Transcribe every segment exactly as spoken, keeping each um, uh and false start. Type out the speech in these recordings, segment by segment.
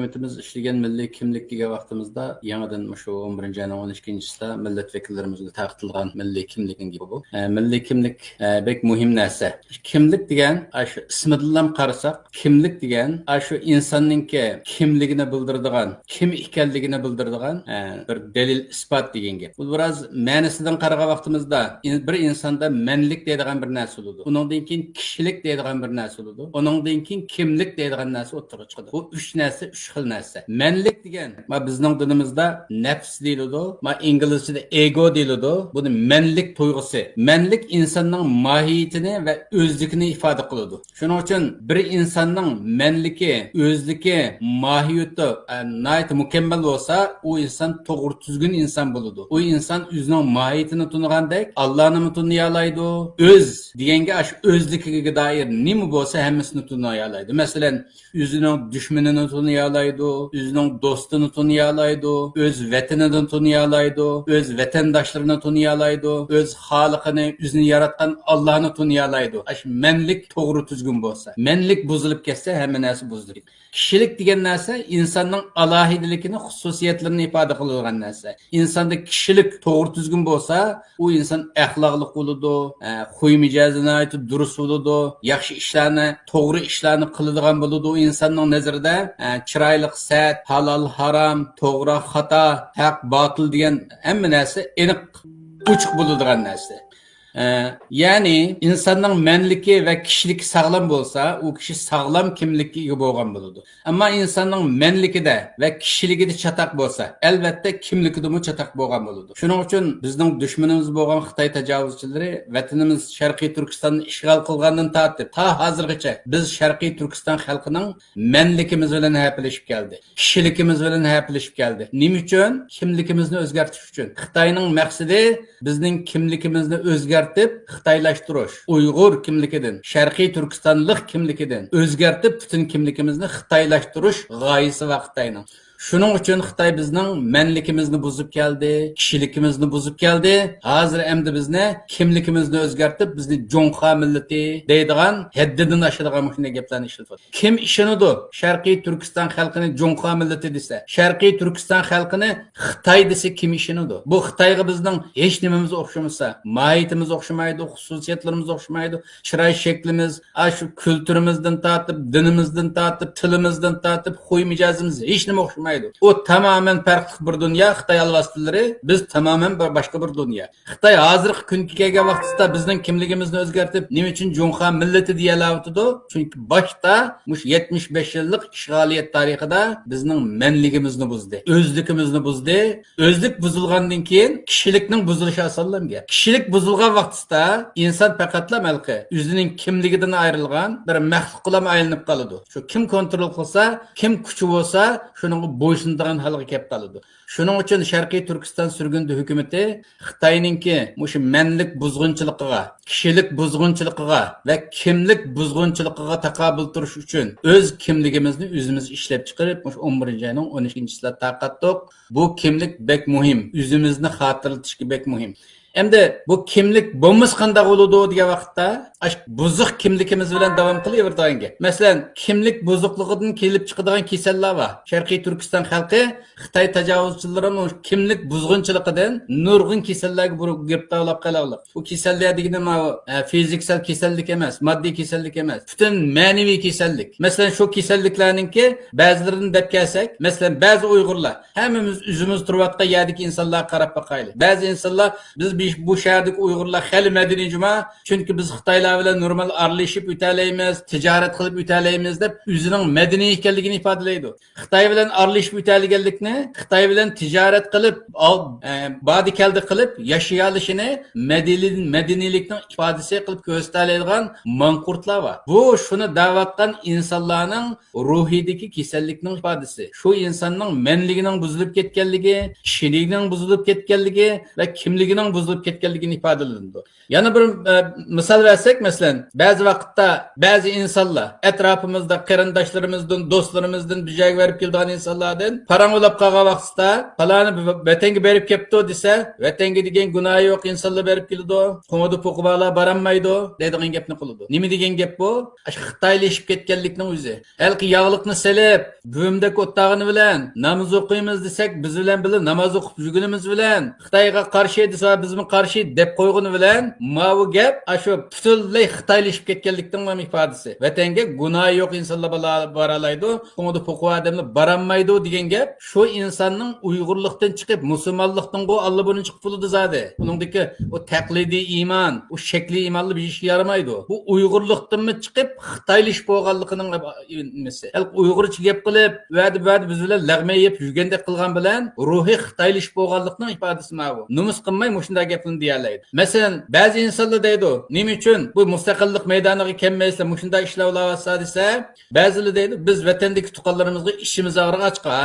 ھۆكۈمىتىمىز ئىشلىگەن مىللىي كىملىك دېگەن ۋاقتىمىزدا، يېڭىدىن مۇشۇ ئون بىرىنچى ئاينىڭ ئون ئىككىنچىسىدا مىللەت ۋەكىللىرىمىزگە تارقىتىلغان مىللىي كىملىكنىڭ گېپى بۇ. ئە، مىللىي كىملىك، ئە، بەك مۇھىم نەرسە. كىملىك دېگەن، ئاشۇ ئىسمىدىنلا قارىساق، كىملىك دېگەن، ئاشۇ ئىنساننىڭكى كىملىكىنى بىلدۈرىدىغان، كىم ئىكەنلىكىنى بىلدۈرىدىغان، ئە، بىر دەلىل ئىسپات دېگەن گەپ. بۇ بىراز مەنىسىدىن قارىغان ۋاقتىمىزدا، ئىن-، بىر ئىنساندا مەنلىك دەيدىغان بىر نەرسە بولىدۇ. ئۇنىڭدىن كېيىن كىشىلىك دەيدىغان بىر نەرسە بولىدۇ. ئۇنىڭدىن كېيىن كىملىك دەيدىغان نەرسە ئوتتۇرىغا چىقىدۇ. بۇ ئۈچ نەرسە، ئۈچ خىل نەرسە. مەنلىك دېگەن، ما بىزنىڭ دىنىمىزدا نەپس دېيىلىدۇ، ما ئىنگلىزچىدە ئېگو دېيىلىدۇ. بۇنى مەنلىك تۇيغۇسى. مەنلىك ئىنساننىڭ ماھىيىتىنى ۋە ئۆزلۈكىنى ئىپادە قىلىدۇ. شۇنىڭ ئۈچۈن بىر ئىنساننىڭ مەنلىكى، ئۆزلۈكى، ماھىيىتى، ئە، ناھايىتى مۇكەممەل بولسا، ئۇ ئىنسان توغرا تۈزگۈن ئىنسان بولىدۇ. ئۇ ئىنسان ئۆزىنىڭ ماھىيىتىنى تونۇغاندەك، ئاللانىمۇ تونۇيالايدۇ. ئۆز دېگەنگە ئاشۇ ئۆزلۈكىگە دائىر نېمە بولسا، ھەممىسىنى تونۇيالايدۇ. مەسىلەن، ئۆزىنىڭ دۈشمىنىنى تونۇيالايدۇ، ئۆزىنىڭ دوستىنى تونۇيالايدۇ، ئۆز ۋەتىنىنى تونۇيالايدۇ، ئۆز ۋەتەنداشلىرىنى تونۇيالايدۇ، ئۆز خالىقىنى، ئۆزىنى ياراتقان ئاللانى تونۇيالايدۇ. ئاشۇ مەنلىك توغرا تۈزگۈن بولسا، مەنلىك بۇزۇلۇپ كەتسە، ھەممە نەرسە بۇزۇلىدۇ. كىشىلىك دېگەن نەرسە ئىنساننىڭ ئالاھىدىلىكىنى، خۇسۇسىيەتلىرىنى ئىپادە قىلىدىغان نەرسە. ئىنساندا كىشىلىك توغرا تۈزگۈن بولسا، ئۇ ئىنسان ئەخلاقلىق بولىدۇ، ئە، خۇي مىجەزى ناھايىتى دۇرۇس بولىدۇ، ياخشى ئىشلارنى، توغرا ئىشلارنى قىلىدىغان بولىدۇ. ئۇ ئىنساننىڭ نەزىرىدە، ئە، چىرايلىق، سەت، ھالال، ھارام، توغرا، خاتا، ھەق، باتىل دېگەن ھەممە نەرسە ئېنىق، ئوچۇق بولىدىغان نەرسە. ئە، يەنى ئىنساننىڭ مەنلىكى ۋە كىشىلىكى ساغلام بولسا، ئۇ كىشى ساغلام كىملىككە ئىگە بولغان بولىدۇ. ئەمما ئىنساننىڭ مەنلىكىدە ۋە كىشىلىكىدە چاتاق بولسا، ئەلۋەتتە، كىملىكىدىمۇ چاتاق بولغان بولىدۇ. شۇنىڭ ئۈچۈن بىزنىڭ دۈشمىنىمىز بولغان خىتاي تاجاۋۇزچىلىرى ۋەتىنىمىز شەرقىي تۈركىستاننى ئىشغال قىلغاندىن تارتىپ، تا ھازىرغىچە بىز شەرقىي تۈركىستان خەلقىنىڭ مەنلىكىمىز بىلەن ھەپىلىشىپ كەلدى. كىشىلىكىمىز بىلەن ھەپىلىشىپ كەلدى. نېمە ئۈچۈن؟ كىملىكىمىزنى ئۆزگەرتىش ئۈچۈن. خىتاينىڭ مەقسىتى بىزنىڭ كىملىكىمىزنى ئۆزگەرتىپ، خىتايلاشتۇرۇش، ئۇيغۇر كىملىكىدىن، شەرقىي تۈركىستانلىق كىملىكىدىن ئۆزگەرتىپ، پۈتۈن كىملىكىمىزنى خىتايلاشتۇرۇش غايىسى بار خىتاينىڭ. شۇنىڭ ئۈچۈن خىتاي بىزنىڭ مەنلىكىمىزنى بۇزۇپ كەلدى، كىشىلىكىمىزنى بۇزۇپ كەلدى. ھازىر ئەمدى بىزنى، كىملىكىمىزنى ئۆزگەرتىپ، بىزنى جۇڭخۇا مىللىتى دەيدىغان، ھەددىدىن ئاشىدىغان مۇشۇنداق گەپلەرنى ئىشلىتىۋاتىدۇ. كىم ئىشىنىدۇ شەرقىي تۈركىستان خەلقىنى جۇڭخۇا مىللىتى دېسە؟ شەرقىي تۈركىستان خەلقىنى خىتاي دېسە كىم ئىشىنىدۇ؟ بۇ خىتايغا بىزنىڭ ھېچ نېمىمىز ئوخشىمىسا، ماھىيىتىمىز ئوخشىمايدۇ، خۇسۇسىيەتلىرىمىز ئوخشىمايدۇ، چىراي شەكلىمىز، ئاشۇ كۈلتۈرىمىزدىن تارتىپ، دىنىمىزدىن تارتىپ، تىلىمىزدىن تارتىپ، خۇي مىجەزىمىز ھېچ نېمە ئوخشىمايدۇ. ئۇ تامامەن پەرقلىق بىر دۇنيا، خىتاي ئالۋاستىلىرى، بىز تامامەن بىر باشقا بىر دۇنيا. خىتاي ھازىرقى كۈنگە كەلگەن ۋاقتىدا بىزنىڭ كىملىكىمىزنى ئۆزگەرتىپ، نېمە ئۈچۈن جۇڭخۇا مىللىتى دېيەلەۋاتىدۇ؟ چۈنكى باشتا مۇشۇ يەتمىش بەش يىللىق ئىشغالىيەت تارىخىدا بىزنىڭ مەنلىكىمىزنى بۇزدى، ئۆزلۈكىمىزنى بۇزدى. ئۆزلۈك بۇزۇلغاندىن كېيىن كىشىلىكنىڭ بۇزۇلۇشى ئاسانلا گەپ. كىشىلىك بۇزۇلغان ۋاقتىدا ئىنسان پەقەتلا ھېلىقى ئۆزىنىڭ كىملىكىدىن ئايرىلغان بىر مەخلۇققىلا ئايلىنىپ قالىدۇ. شۇ كىم كونترول قىلسا، كىم كۈچى بولسا، شۇنىڭغا بويسۇنىدىغان ھالغا كەپ قالىدۇ. شۇنىڭ ئۈچۈن شەرقىي تۈركىستان سۈرگۈندە ھۆكۈمىتى خىتاينىڭكى مۇشۇ مەنلىك بۇزغۇنچىلىقىغا، كىشىلىك بۇزغۇنچىلىقىغا ۋە كىملىك بۇزغۇنچىلىقىغا تاقابىل تۇرۇش ئۈچۈن ئۆز كىملىكىمىزنى ئۆزىمىز ئىشلەپ چىقىرىپ، مۇشۇ ئون بىرىنچى ئاينىڭ ئون ئىككىنچىسىدا تارقاتتۇق. بۇ كىملىك بەك مۇھىم، ئۆزىمىزنى خاتىرىلىتىشكە بەك مۇھىم. ئەمدى بۇ كىملىك بولمىسا قانداق بولىدۇ دېگەن ۋاقىتتا، ئاشۇ بۇزۇق كىملىكىمىز بىلەن داۋام قىلىۋېرىدىغان گەپ. مەسىلەن، كىملىك بۇزۇقلۇقىدىن كېلىپ چىقىدىغان كېسەللەر بار. شەرقىي تۈركىستان خەلقى خىتاي تاجاۋۇزچىلىرىنىڭ كىملىك بۇزغۇنچىلىقىدىن نۇرغۇن كېسەللەرگە بۇ-، گىرىپتار بولاپ قالغانلىق. بۇ كېسەللەر دېگىنىم ماۋۇ، ئە، فىزىكسەل كېسەللىك ئەمەس، ماددىي كېسەللىك ئەمەس، پۈتۈن مەنىۋى كېسەللىك. مەسىلەن، شۇ كېسەللىكلەرنىڭكى بەزىلىرىنى دەپ كەلسەك، مەسىلەن، بەزى ئۇيغۇرلار، ھەممىمىز ئۆزىمىز تۇرۇۋاتقان يەردىكى ئىنسانلارغا قاراپ باقايلى. بەزى ئىنسانلار، بىز بۇ، بۇ شەھەردىكى ئۇيغۇرلار خېلى مەدەنىي جۇما، چۈنكى بىز خىتايلار بىلەن نورمال ئارىلىشىپ ئۆتەلەيمىز، تىجارەت قىلىپ ئۆتەلەيمىز دەپ ئۆزىنىڭ مەدەنىي ئىكەنلىكىنى ئىپادىلەيدۇ. خىتاي بىلەن ئارىلىشىپ ئۆتەلىگەنلىكنى، خىتاي بىلەن تىجارەت قىلىپ، ئال-، ئە، بادى كەلدى قىلىپ ياشىيالىشىنى مەدەنىي-، مەدەنىيلىكنىڭ ئىپادىسى قىلىپ كۆرسىتەلەيدىغان ماڭقۇرتلار بار. بۇ شۇنى دەۋاتقان ئىنسانلارنىڭ روھىدىكى كېسەللىكنىڭ ئىپادىسى. شۇ ئىنساننىڭ مەنلىكىنىڭ بۇزۇلۇپ كەتكەنلىكى، كىشىلىكىنىڭ بۇزۇلۇپ كەتكەنلىكى ۋە كىملىكىنىڭ بۇزۇلۇپ كەتكەنلىكىنى ئىپادىلىنىدۇ. يەنە بىر، ئە، مىسال بەرسەك، مەسىلەن، بەزى ۋاقىتتا بەزى ئىنسانلار، ئەتراپىمىزدا قېرىنداشلىرىمىزدىن، دوستلىرىمىزدىن، بىر جايغا بېرىپ كېلىدىغان ئىنسانلاردىن پاراڭ ئۇلاپ قالغان ۋاقتىدا، پالانى ۋەتەنگە بېرىپ كەپتۇ دېسە، ۋەتەنگە دېگەن گۇناھى يوق ئىنسانلار بېرىپ كېلىدۇ، قوڭىدى پوقۇبالار بارالمايدۇ دەيدىغان گەپنى قىلىدۇ. نېمە دېگەن گەپ بۇ؟ ئاشۇ خىتايلىشىپ كەتكەنلىكنىڭ ئۆزى. ھېلىقى ياغلىقنى سېلىپ، بۈۋىمدەك ئولتۇرغىنى بىلەن، ناماز ئوقۇيمىز دېسەك، بىز بىلەن بىللە ناماز ئوقۇپ يۈرگىنىمىز بىلەن، خىتايغا قارشى دېسە، بىزمۇ قارشى دەپ قويغىنى بىلەن، ماۋۇ گەپ ئاشۇ پۈتۈنلەي خىتايلىشىپ كەتكەنلىكنىڭ ئىپادىسى. ۋەتەنگە گۇناھى يوق ئىنسانلار بالا-، بارالايدۇ، قوڭىدى پوقۇ ئادەملەر بارالمايدۇ دېگەن گەپ شۇ ئىنساننىڭ ئۇيغۇرلۇقتىن چىقىپ، مۇسۇلمانلىقتىنغۇ ئاللىبۇرۇن چىقىپ بولىدۇ زادى. ئۇنىڭدىكى ئۇ تەقلىدىي ئىمان، ئۇ شەكلىي ئىمانلا بىر ئىشكە يارىمايدۇ. بۇ ئۇيغۇرلۇقتىنمۇ چىقىپ، خىتايلىشىپ بولغانلىقىنىڭ نېمىسى. ھېلىقى ئۇيغۇرچە گەپ قىلىپ، ۋەدە، ۋەدە بىز بىلەن لەغمەن يەپ يۈرگەندەك قىلغان بىلەن روھىي خىتايلىشىپ بولغانلىقنىڭ ئىپادىسى ماۋۇ. نومۇس قىلماي مۇشۇنداق گەپلەرنى دېيەلەيدۇ. مەسىلەن، بەزى ئىنسانلار دەيدۇ، نېمە ئۈچۈن بۇ مۇستەقىللىق مەيدانىغا كەلمەيسىلەر، مۇشۇنداق ئىشلار بولاۋاتسا دېسە، بەزىلەر دەيدۇ، بىز ۋەتەندىكى تۇغقانلىرىمىزغا ئىچىمىز ئاغرىغاچقا،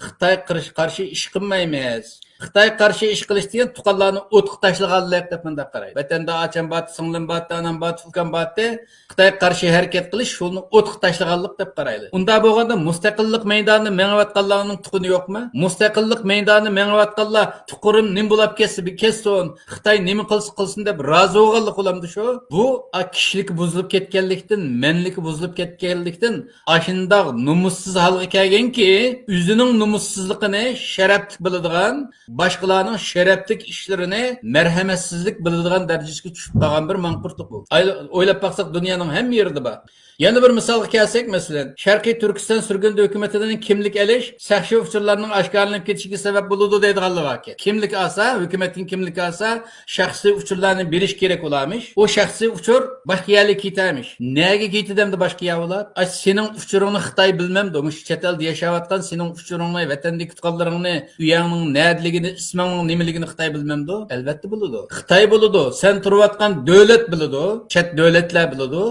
خىتايغا قارشى، قارشى ئىش قىلمايمىز. خىتايغا قارشى ئىش قىلىش دېگەن تۇغقانلارنى ئوتقا تاشلىغانلىق دەپ مۇنداق قارايدۇ. ۋەتەندە ئاچام بارتى، سىڭلىم بارتى، ئانام بارتى، ئۇكام بارتى، خىتايغا قارشى ھەرىكەت قىلىش شۇنى ئوتقا تاشلىغانلىق دەپ قارايدۇ. ئۇنداق بولغاندا مۇستەقىللىق مەيدانىدا مېڭىۋاتقانلارنىڭ تۇقۇنى يوقمۇ؟ مۇستەقىللىق مەيدانىدا مېڭىۋاتقانلار تۇققىنىم نېمە بولاپ كەتسە كەتسۇن، خىتاي نېمە قىلسا قىلسۇن دەپ رازى بولغانلىق بولامدۇ شۇ؟ بۇ، ئا، كىشىلىكى بۇزۇلۇپ كەتكەنلىكتىن، مەنلىكى بۇزۇلۇپ كەتكەنلىكتىن، ئاشۇنداق نومۇسسىز ھالغا كەلگەنكى، ئۆزىنىڭ نومۇسسىزلىقىنى شەرەپلىك بىلىدىغان، باشقىلارنىڭ شەرەپلىك ئىشلىرىنى مەرھەمەتسىزلىك بىلىدىغان دەرىجىسىگە چۈشۈپ قالغان بىر ماڭقۇرتلۇق بۇ. ئاي-، ئويلاپ باقساق، دۇنيانىڭ ھەممە يېرىدە بار. يەنە بىر مىسالغا كەلسەك، مەسىلەن، شەرقىي تۈركىستان سۈرگۈندە ھۆكۈمىتىدىن كىملىك ئېلىش شەخسىي ئۇچۇرلارنىڭ ئاشكارىلىنىپ كېتىشىگە سەۋەب بولىدۇ دەيدىغانلار باركەن. كىملىك ئالسا، ھۆكۈمەتتىن كىملىك ئالسا، شەخسىي ئۇچۇرلارنى بېرىش كېرەك بولارمىش. ئۇ شەخسىي ئۇچۇر باشقا يەرلىككە كېتەرمىش. نەگە كېتىدۇ ئەمدى باشقا يەر بولار؟ ئاي، سېنىڭ ئۇچۇرۇڭنى خىتاي بىلمەمدۇ؟ مۇشۇ چەت ئەلدە ياشاۋاتقان سېنىڭ ئۇچۇرۇڭنى، ۋەتەندىكى تۇغقانلىرىڭنى، ئۆيۈڭنىڭ نەدىلىكىنى، ئىسمىڭنىڭ نېمىلىكىنى خىتاي بىلمەمدۇ؟ ئەلۋەتتە بىلىدۇ. خىتاي بىلىدۇ، سەن تۇرۇۋاتقان دۆلەت بىلىدۇ، چەت دۆلەتلەر بىلىدۇ.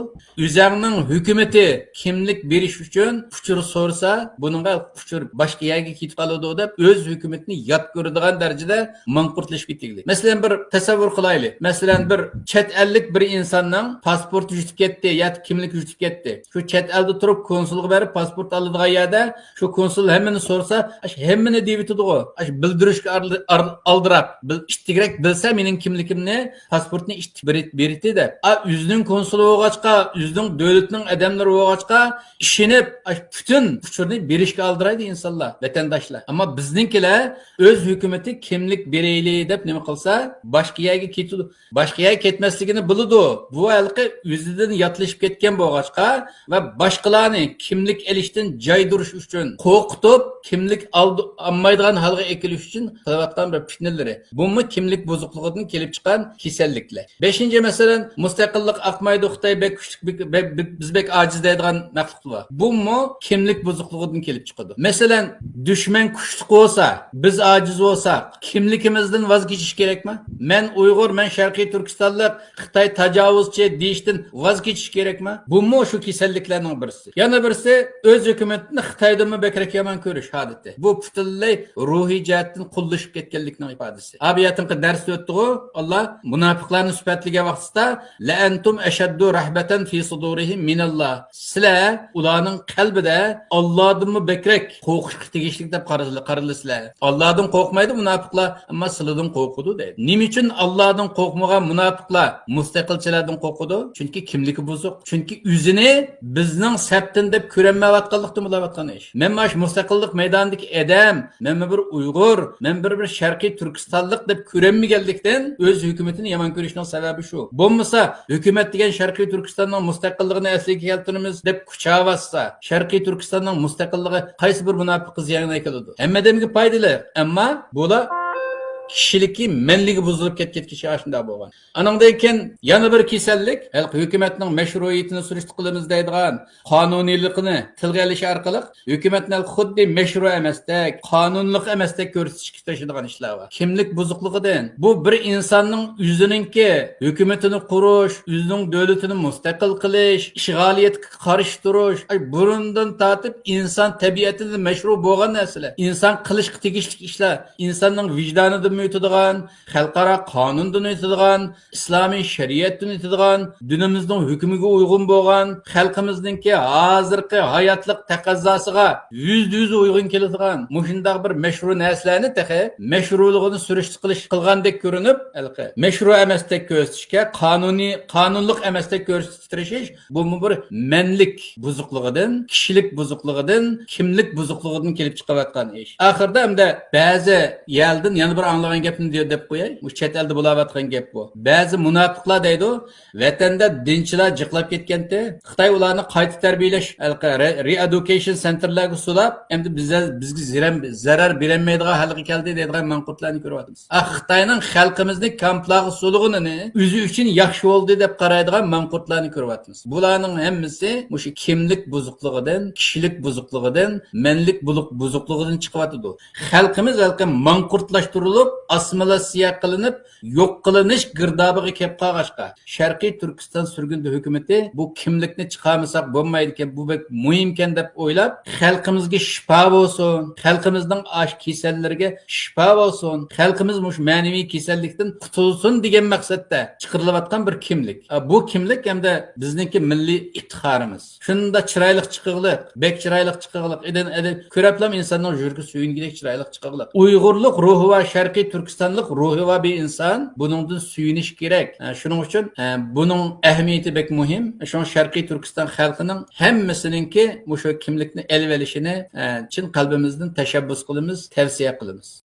ئۆزۈڭنىڭ ھۆكۈمىتى كىملىك بېرىش ئۈچۈن ئۇچۇر سورىسا، بۇنىڭغا ئۇچۇر باشقا يەرگە كېتىپ قالىدۇ دەپ، ئۆز ھۆكۈمىتىنى يات كۆرىدىغان دەرىجىدە ماڭقۇرتلىشىپ كېتىگلى. مەسىلەن، بىر تەسەۋۋۇر قىلايلى. مەسىلەن، بىر چەت ئەللىك بىر ئىنساننىڭ پاسپورتى يۈتۈپ كەتتى ياكى كىملىكى يۈتۈپ كەتتى. شۇ چەت ئەلدە تۇرۇپ كونسۇلغا بېرىپ پاسپورت ئالىدىغان يەردە شۇ كونسۇل ھەممىنى سورىسا، ئاشۇ ھەممىنى دېيىۋېتىدىغۇ. ئاشۇ بىلدۈرۈشكە ئارىلى-، ئار-، ئالدىراپ، بىل-، ئىتتىكرەك بىلسە مېنىڭ كىملىكىمنى، پاسپورتنى ئىتتىك بېرىت-، بېرىتى دەپ. ئا، ئۆزىنىڭ كونسۇلى بولغاچقا، ئۆزىنىڭ دۆلىتىنىڭ ئادەملىرى بولغاچقا، ئىشىنىپ، ئاشۇ پۈتۈن ئۇچۇرنى بېرىشكە ئالدىرايدۇ ئىنسانلار، ۋەتەنداشلار. ئەمما بىزنىڭكىلەر ئۆز ھۆكۈمىتى كىملىك بېرەيلى دەپ نېمە قىلسا، باشقا يەرگە كېتىدۇ. باشقا يەرگە كەتمەسلىكىنى بىلىدۇ. بۇ ھېلىقى ئۆزىدىن ياتلىشىپ كەتكەن بولغاچقا ۋە باشقىلارنى كىملىك ئېلىشتىن جايدۇرۇش ئۈچۈن، قورقۇتۇپ، كىملىك ئالدى-، ئالمايدىغان ھالغا ئەكېلىش ئۈچۈن قىلىۋاتقان بىر پىتنىلىرى. بۇمۇ كىملىك بۇزۇقلۇقىدىن كېلىپ چىققان كېسەللىكلەر. بەشىنچى مەسىلەن، مۇستەقىللىق ئاقمايدۇ، خىتاي بەك كۈچلۈك، بەك، بەك، بەك، بىز بەك ئاجىز دەيدىغان مەخلۇقلار بار. بۇمۇ كىملىك بۇزۇقلۇقىدىن كېلىپ چىقىدۇ. مەسىلەن، دۈشمەن كۈچلۈك بولسا، بىز ئاجىز بولساق، كىملىكىمىزدىن ۋاز كېچىش كېرەكمۇ؟ مەن ئۇيغۇر، مەن شەرقىي تۈركىستانلىق، خىتاي تاجاۋۇزچى دېيىشتىن ۋاز كېچىش كېرەكمۇ؟ بۇمۇ شۇ كېسەللىكلەرنىڭ بىرسى. يەنە بىرسى، ئۆز ھۆكۈمىتىنى خىتايدىنمۇ بەكرەك يامان كۆرۈش ھالىتى. بۇ پۈتۈنلەي روھىي جەھەتتىن قۇللىشىپ كەتكەنلىكنىڭ ئىپادىسى. ئابىياتىنقى دەرستە ئۆتتىغۇ، ئاللا مۇناپىقلارنى سۈپەتلىگەن ۋاقتىدا، لەئەنتۇم ئەشەددۇ رەھبەتەن فى سۇدۇرىھىم مىنەللا. سىلەر ئۇلارنىڭ قەلبىدە ئاللادىنمۇ بەكرەك قورقۇشقا تېگىشلىك دەپ قارىلىسىلەر. ئاللادىن قورقمايدۇ مۇناپىقلار، ئەمما سىلىدىن قورقىدۇ دەيدۇ. نېمە ئۈچۈن ئاللادىن قورقمىغان مۇناپىقلار مۇستەقىلچىلەردىن قورقىدۇ؟ چۈنكى كىملىكى بۇزۇق. چۈنكى ئۆزىنى بىزنىڭ سەپتىن دەپ كۆرەلمەيۋاتقانلىقتىن بولاۋاتقان ئىش. مەن مانا شۇ مۇستەقىللىق مەيدانىدىكى ئادەم، مەنمۇ بىر ئۇيغۇر، مەنمۇ بىر، بىر شەرقىي تۈركىستانلىق دەپ كۆرەلمىگەنلىكتىن ئۆز ھۆكۈمىتىنى يامان كۆرۈشنىڭ سەۋەبى شۇ. بولمىسا، ھۆكۈمەت دېگەن شەرقىي تۈركىستاننىڭ مۇستەقىللىقىنى ئەسلىگە كەلتۈرىمىز دەپ كۈچەۋاتسا، شەرقىي تۈركىستاننىڭ مۇستەقىللىقى قايسى بىر مۇناپىققا زىيان ئەكېلىدۇ؟ ھەممە ئادەمگە پايدىلىق، ئەمما بۇلار كىشىلىكى، مەنلىكى بۇزۇلۇپ كەتكەچكە ئاشۇنداق بولغان. ئانىڭدىن كېيىن يەنە بىر كېسەللىك، ھېلىقى ھۆكۈمەتنىڭ مەشرۇئىيىتىنى سۈرۈشتە قىلىمىز دەيدىغان، قانۇنىيلىقىنى تىلغا ئېلىش ئارقىلىق ھۆكۈمەتنى خۇددى مەشرۇ ئەمەستەك، قانۇنلۇق ئەمەستەك كۆرسىتىشكە تىرىشىدىغان ئىشلار بار. كىملىك بۇزۇقلۇقىدىن، بۇ بىر ئىنساننىڭ ئۆزىنىڭكى ھۆكۈمىتىنى قۇرۇش، ئۆزىنىڭ دۆلىتىنى مۇستەقىل قىلىش، ئىشغالىيەتكە قارشى تۇرۇش، ئاي، بۇرۇندىن تارتىپ ئىنسان تەبىئەتىدە مەشرۇ بولغان نەرسىلەر، ئىنسان قىلىشقا تېگىشلىك ئىشلار، ئىنساننىڭ ۋىجدانىدا ئۆتىدىغان، خەلقئارا قانۇندىن ئۆتىدىغان، ئىسلامىي شەرىئەتتىن ئۆتىدىغان، دىنىمىزنىڭ ھۆكمىگە ئۇيغۇن بولغان، خەلقىمىزنىڭكى ھازىرقى ھاياتلىق تەقەززاسىغا يۈزدە يۈز ئۇيغۇن كېلىدىغان مۇشۇنداق بىر مەشرۇ نەرسىلەرنى تېخى مەشرۇلۇقىنى سۈرۈشتە قىلىش قىلغاندەك كۆرۈنۈپ، ھېلىقى مەشرۇ ئەمەستەك كۆرسىتىشكە، قانۇنىي، قانۇنلۇق ئەمەستەك كۆرسىتىشكە تىرىشىش، بۇمۇ بىر مەنلىك بۇزۇقلۇقىدىن، كىشىلىك بۇزۇقلۇقىدىن، كىملىك بۇزۇقلۇقىدىن كېلىپ چىقىۋاتقان ئىش. ئاخىرىدا ئەمدى بەزى يەردىن يەنە بىر ئاڭلىغان گەپنى دە-، دەپ قوياي. مۇشۇ چەت ئەلدە بولاۋاتقان گەپ بۇ. بەزى مۇناپىقلار دەيدۇ، ۋەتەندە دىنچىلار جىقلاپ كەتكەنتى. خىتاي ئۇلارنى قايتا تەربىيەلەش، ھېلىقى رە-، رېئېدۇكېيشن سېنتىرلارغا سولاپ، ئەمدى بىزە-، بىزگە زىرەم-، زەرەر بېرەلمەيدىغان ھالغا كەلدى دەيدىغان ماڭقۇرتلارنى كۆرۈۋاتىمىز. ئا، خىتاينىڭ خەلقىمىزنى كامپلارغا سولىغىنىنى ئۆزى ئۈچۈن ياخشى بولدى دەپ قارايدىغان ماڭقۇرتلارنى كۆرۈۋاتىمىز. بۇلارنىڭ ھەممىسى مۇشۇ كىملىك بۇزۇقلۇقىدىن، كىشىلىك بۇزۇقلۇقىدىن، مەنلىك بۇلۇق-، بۇزۇقلۇقىدىن چىقىۋاتىدۇ. خەلقىمىز ھېلىقى ماڭقۇرتلاشتۇرۇلۇپ، ئاسسىمىلياتسىيە قىلىنىپ، يوق قىلىنىش گىردابىغا كەپ قالغاچقا، شەرقىي تۈركىستان سۈرگۈندە ھۆكۈمىتى بۇ كىملىكنى چىقارمىساق بولمايدىكەن، بۇ بەك مۇھىمكەن دەپ ئويلاپ، خەلقىمىزگە شىپا بولسۇن، خەلقىمىزنىڭ ئاش كېسەللىرىگە شىپا بولسۇن، خەلقىمىز مۇشۇ مەنىۋى كېسەللىكتىن قۇتۇلسۇن دېگەن مەقسەتتە چىقىرىلىۋاتقان بىر كىملىك. ئا، بۇ كىملىك ھەمدە بىزنىڭكى مىللىي ئىپتىخارىمىز. شۇنداق چىرايلىق چىقىغلىق، بەك چىرايلىق چىقىغلىق، ئىدىن ئەدىب كۆرەپلام ئىنساننىڭ يۈرىكى سۆيۈنگۈدەك چىرايلىق چىقىغلىق. ئۇيغۇرلۇق روھى بار شەرقىي تۈركىستانلىق روھى بار بىر ئىنسان بۇنىڭدىن سۆيۈنۈش كېرەك. ھە، شۇنىڭ ئۈچۈن، ھە، بۇنىڭ ئەھمىيىتى بەك مۇھىم. شۇڭا شەرقىي تۈركىستان خەلقىنىڭ ھەممىسىنىڭكى مۇشۇ كىملىكنى ئېلىۋېلىشىنى، ھە، چىن قەلبىمىزدىن تەشەببۇس قىلىمىز، تەۋسىيە قىلىمىز.